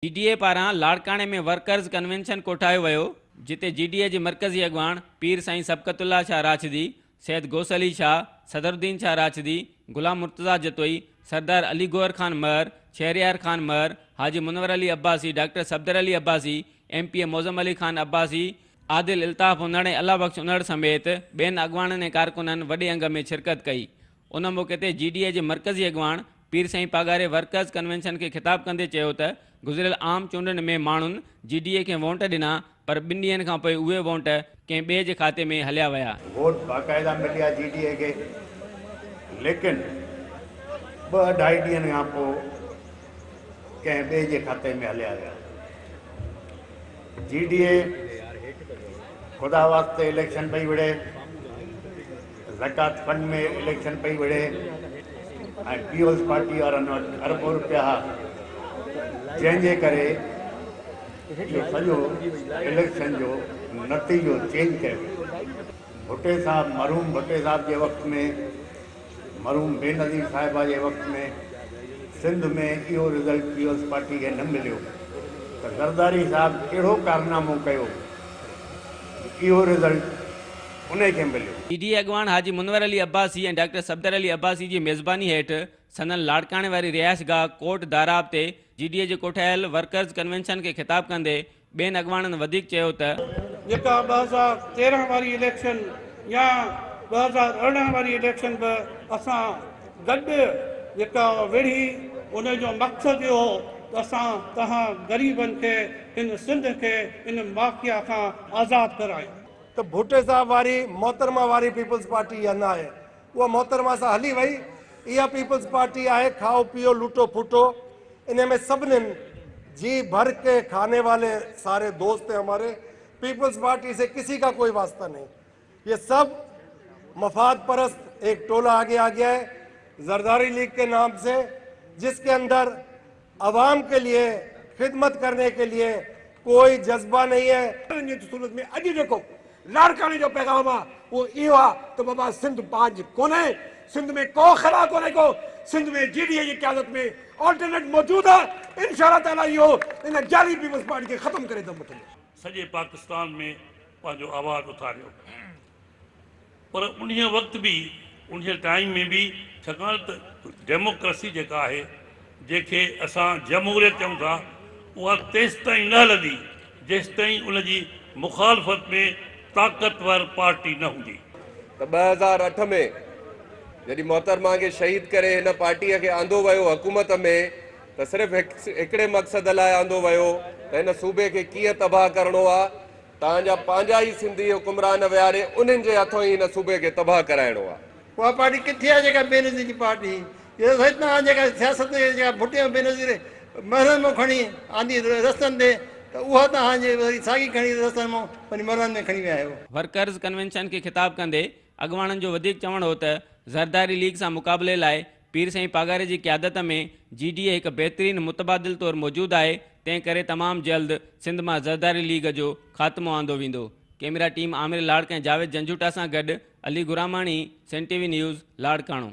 جي ڊي اي پاران لاڙڪاڻي ۾ ورڪرز ڪنوينشن ڪوٺايو ويو، جتي جي ڊي اي جي مرڪزي اڳواڻ پير سائين صبغت الله شاهه راشدي، سيد غوث علي شاهه، صدرالدين شاهه راشدي، غلام مرتضيٰ جتوئي، سردار علي گوهر خان مهر، شهريار خان مهر، حاجي Munawar Ali Abbasi, doctor Safdar Ali Abbasi, M P A Moazzam Ali Khan Abbasi, Adil Altaf Unar ۽ Allah Bakhsh Unar سميت ٻين اڳواڻن ۽ ڪارڪنن وڏي انگ ۾ شرڪت ڪئي. ان موقعي تي جي ڊي اي جي مرڪزي اڳواڻ پير سائين پاڳاري ورڪرز ڪنوينشن کي خطاب ڪندي چيو ته گذريل عام چونڊن ۾ ماڻهن جي ڊي اي کي وونٽ ڏنا پر ٻن ڏينهن کان پوء اهي وونٽ ڪنهن ٻئي جي کاتي ۾ هليا ويا. ووٽ باقاعده مليا جي ڊي اي کي ليڪن ٻه اڍائي ڏينهن کان پوء ڪنهن ٻئي جي کاتي ۾ هليا ويا. جي ڊي اي خدا واسطي اليڪشن پئي وڙهي. زڪوات فنڊ ۾ اليڪشن پئي وڙهي ۽ پيپلز پارٽي وارن وٽ اربون روپيا ها جنهن جي ڪري اهو سڄو اليڪشن جو نتيجو چينج ڪيو ويو. ڀٽي صاحب مرحوم ڀٽي صاحب جي وقت ۾ مرحوم بينظير صاحبه جي وقت ۾ سنڌ ۾ اهو رزلٽ پيپلز پارٽي کي نه مليو ته زرداري صاحب ڪهڙو ڪارنامو ڪيو جو اهو رزلٽ انهي کي مليو. جي ڊي اي اڳواڻ حاجي منور علي عباسي ۽ ڊاڪٽر صفدر علي عباسي جي ميزباني هيٺ سندن لاڙڪاڻي واري رهائشگاهه ڪوٽ داراب تي جي ڊي اي جي ڪوٺايل ورڪرز ڪنوينشن کي خطاب ڪندي ٻين اڳواڻن وڌيڪ چيو ته. جيڪا 2013 واري اليڪشن يا 2018 واري اليڪشن به اسان گڏ جيڪا وڙهي ان جو مقصد اهو هو ته اسان توهان غريبن کي هن سنڌ کي ان مافيا کان آزاد ڪرايون. ته ڀٽي صاحب واري محترمه واري پيپلز پارٽي اها نه آهي، اها محترمه سان هلي وئي، اها پيپلز پارٽي آهي کائو پيئو لوٽو ڦوٽو، انهي ۾ سڀنين جي ڀر ڪي کاني والي ساري دوست هين هماري، پيپلز پارٽي سي ڪسي ڪا ڪوئي واسطه نهين، يه سب مفاد پرست ايڪ ٽولا آگي آ گيا هي زرداري ليگ ڪي نام سي جس ڪي اندر عوام ڪي ليي خدمت ڪرني ڪي ليي ڪوئي جذبه نهين هي. ان جي صورت ۾ اڄ جيڪو لاڙڪاڻي جو پيغام آ اهو اهو آ ته بابا سنڌ بانجه ڪونهي، سنڌ ۾ ڪو خلا ڪونهي ڪو، سنڌ ۾ جي ڊي اي جي قيادت ۾ آلٽرنيٽ موجود آ، انشاء الله تعاليٰ اهو ان جعلي پيپلز پارٽي کي ختم ڪري دم وٺندو. سڄي پاڪستان ۾ پنهنجو آواز اٿاريو پر انهيء وقت به انهيء ٽائيم ۾ به ڇاڪاڻ ته ڊيموڪريسي جيڪا آهي جنهن کي اسان جمهوريت چئون ٿا اها تيستائين نه هلندي جيستائين ان جي مخالفت ۾ طاقتور پارٽي نه هوندي. ته 2008 ۾ جڏهن محترمه کي شهيد ڪري هن پارٽيء کي آندو ويو حڪومت ۾ ته صرف هڪڙي مقصد لاء آندو ويو ته هن صوبي کي ڪيئن تباهه ڪرڻو آ، توهان جا پنهنجا ئي سنڌي حڪمران ويهاري انهن جي هٿون ئي هن صوبي کي تباهه ڪرائڻو آ. اها پارٽي ڪٿي آهي جيڪا بينظير جي پارٽي هئي؟ اهو سائين توهان جيڪا سياست جيڪا ڀٽي ۽ بينظير مرحن مان کڻي آندي رستن تي ته اها توهان جي وري ساڳي کڻي رستن مان وڃي مرحن ۾ کڻي ويا آهيو. ورڪرز ڪنوينشن کي خطاب ڪندي اڳواڻن جو وڌيڪ چوڻ هو ته زرداري ليگ سان مقابلي لاء پير سائين پاڳاري جي قيادت ۾ جي ڊي اي هڪ بهترين متبادل طور موجود آهي، تنهن ڪري تمام جلد سنڌ مان زرداري ليگ جو خاتمو آندو ويندو. ڪئميرا ٽيم عامر لاڙڪ ۽ جاويد جنجهوٽا سان گڏ Ali Gurmani, Sindh T V news, Larkana.